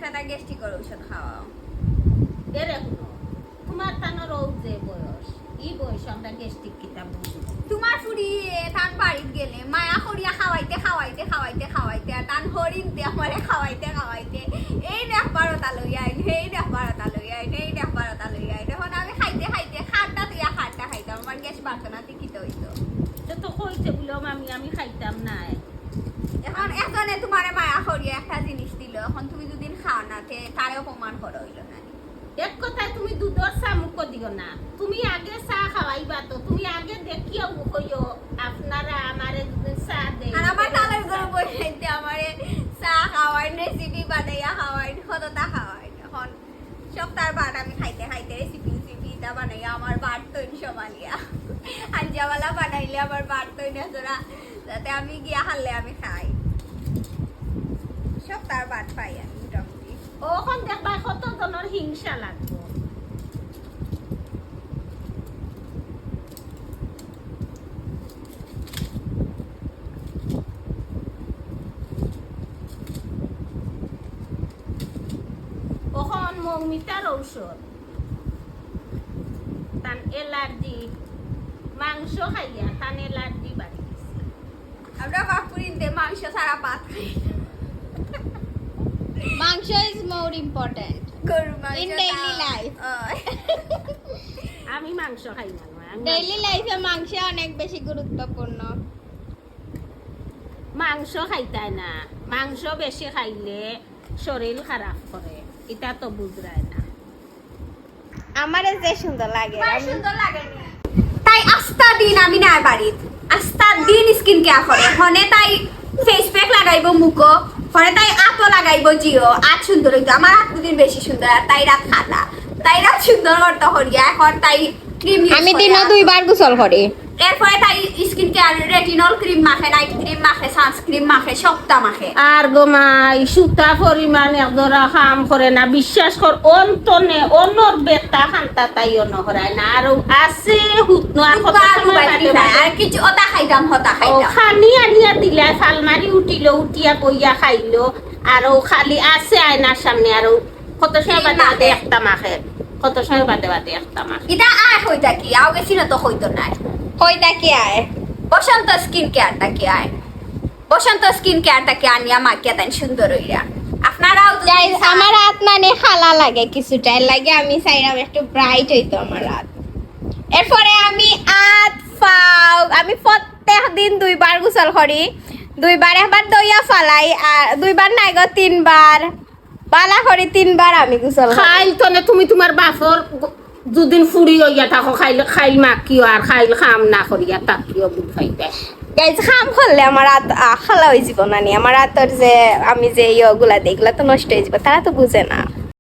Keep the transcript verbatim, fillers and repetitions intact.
একটা গ্যাস্ট্রিকর ঔষধ খাওয়াও। এরে হুনো, তুমার তানর অউ যে বয়স, ই বয়স আমরা গ্যাস্ট্রিক কিতা বুঝি? তুমার ফুড়ি, এ, তান বাড়িত গেলে মায়া করিয়া খাওয়াইতে, খাওয়াইতে, খাওয়াইতে, খাওয়াইতে, আর তান হরিণতে আমারে খাওয়াইতে, খাওয়াইতে, এই দেখ বারোটা লইয়া আইন, এই দেখ বারোটা লইয়া আইন, এই দেখ বারোটা লইয়া আইন। এখন আমি খাইতে খাইতে খাটটা তুইয়া খাটটা খাইতাম, আমার গ্যাস বাড়তো না, তুই কিতা অইতো? তো, তো কইছে বুলে, "মামি, আমি খাইতাম না।" এখন একজনে তুমারে মায়া করিয়া একটা জিনিস দিল, এখন তুমি দুদিন খাও না, তে তারে অপমান করা অইল না? এক কথায় তুমি দুধর চা মুখো দিও না, তুমি আগে চা খাওয়াইবা তো, তুমি আগে দেখিয়া কইও, আপনারা আমারে দুদিন চা দেন। আর আমার তালের গরু বই খাইতে আমারে চা খাওয়াইন, রেসিপি বানাইয়া খাওয়াইন, কতটা খাওয়াইন। এখন সপ্তাহ বাদ আমি খাইতে খাইতে রেসিপি উসিপি ইটা বানাইয়া আমার বাড়তইন সমালিয়া। আঞ্জাওয়ালা বানাইলে আমার বাড়তইন এছাড়া, যাতে আমি গিয়া হারলে আমি খাই। সপ্তাহ বাদ পাই আমি মোটামুটি। অখন দেখবা কত জনর হিংসা লাগবো। অখন মৌমিতার ঔষধ, তান অ্যালার্জি, মাংস খাইয়া তান অ্যালার্জি বাড়ি গেছে। আমরা বাপুরিন্দে মাংস ছাড়া ভাত খাই। মাংস is more important. গরু মাংস in daily life. আমি মাংস খাই না, আমি ডেইলি লাইফে মাংস অনেক বেশি গুরুত্বপূর্ণ। মাংস খাইতায় না, মাংস বেশি খাইলে শরীর খারাপ করে, ইটা তো বুঝরায় না। আমারে যে সুন্দর লাগে, তাই আস্তা দিন আমি নাই বাড়িত, আস্তা দিন স্কিন কেয়ার করে। হনে তাই ফেস প্যাক লাগাইবো মুখো, হনে তাই আতো লাগাইবো জিও, আত সুন্দর অইতো। আমার আত দুদিন বেশি সুন্দর, আর তাই রাত খাতা, তাই রাত সুন্দর করতে করিয়া। এখন তাই ক্রিম আমি দিনো দুইবার গোসল করি। এরপরে তাই স্কিন কেয়ার, রেটিনল ক্রিম মাখে, নাইট ক্রিম মাখে, সানস্ক্রিন মাখে, সবটা মাখে। আর গো মাই, সুতা পরিমাণ এক জরা কাম করে না, বিশ্বাস কর, অন্তনে অনর বেতা খান্তা তাই অন হরায় না। আর ও আছে হুতনো, আর কত সময় বাদে বাদে আর কিছু অতা খাইতাম, হতা খাইতাম। খানি আনিয়া দিলাই, ফালমারি উঠিল, উঠিয়া বইয়া খাইল। আর ও খালি আছে আয়নার সামনে, আর ও কত সময় বাদে বাদে একটা মাখে, কত সময় বাদে বাদে একটা মাখে। ইটা আয় কইতা কি? আও গেছি না তো কইতো নাই। কইতা কি আয়? বসন্ত স্কিন কেয়ারটা কি আয়? বসন্ত স্কিন কেয়ারটা কি আনিয়া মাখিয়া তাই সুন্দর অইরা। আপনারাও যদি গাইস, চান আমার আত মানে কালা লাগে কিছুটা, এর লাগি আমি চাইরাম একটু ব্রাইট অইতো আমার আত। এরপরে আমি আত, পাও, আমি প্রত্যেক দিন দুইবার গোসল করি, দুইবার, একবার ধইয়া ফালাই, আর দুইবার নাই গো, তিনবার। বালা করি তিনবার আমি গোসল করি। খাইল তনে তুমি তুমার বাপর গ-, দুদিন ফুড়ি অইয়া থাকো, খাইল, খাইল মাখিও আর খাইল কাম না করিয়া থাকিও, বুঝ পাইবে। গাইস, কাম করলে আমার আত, আ, কালা অইযিবো না নি? আমার আতর যে আমি যে ইয়েগুলা দেই, ইগুলা তো নষ্ট অইযিবো, তারা তো বুঝে না।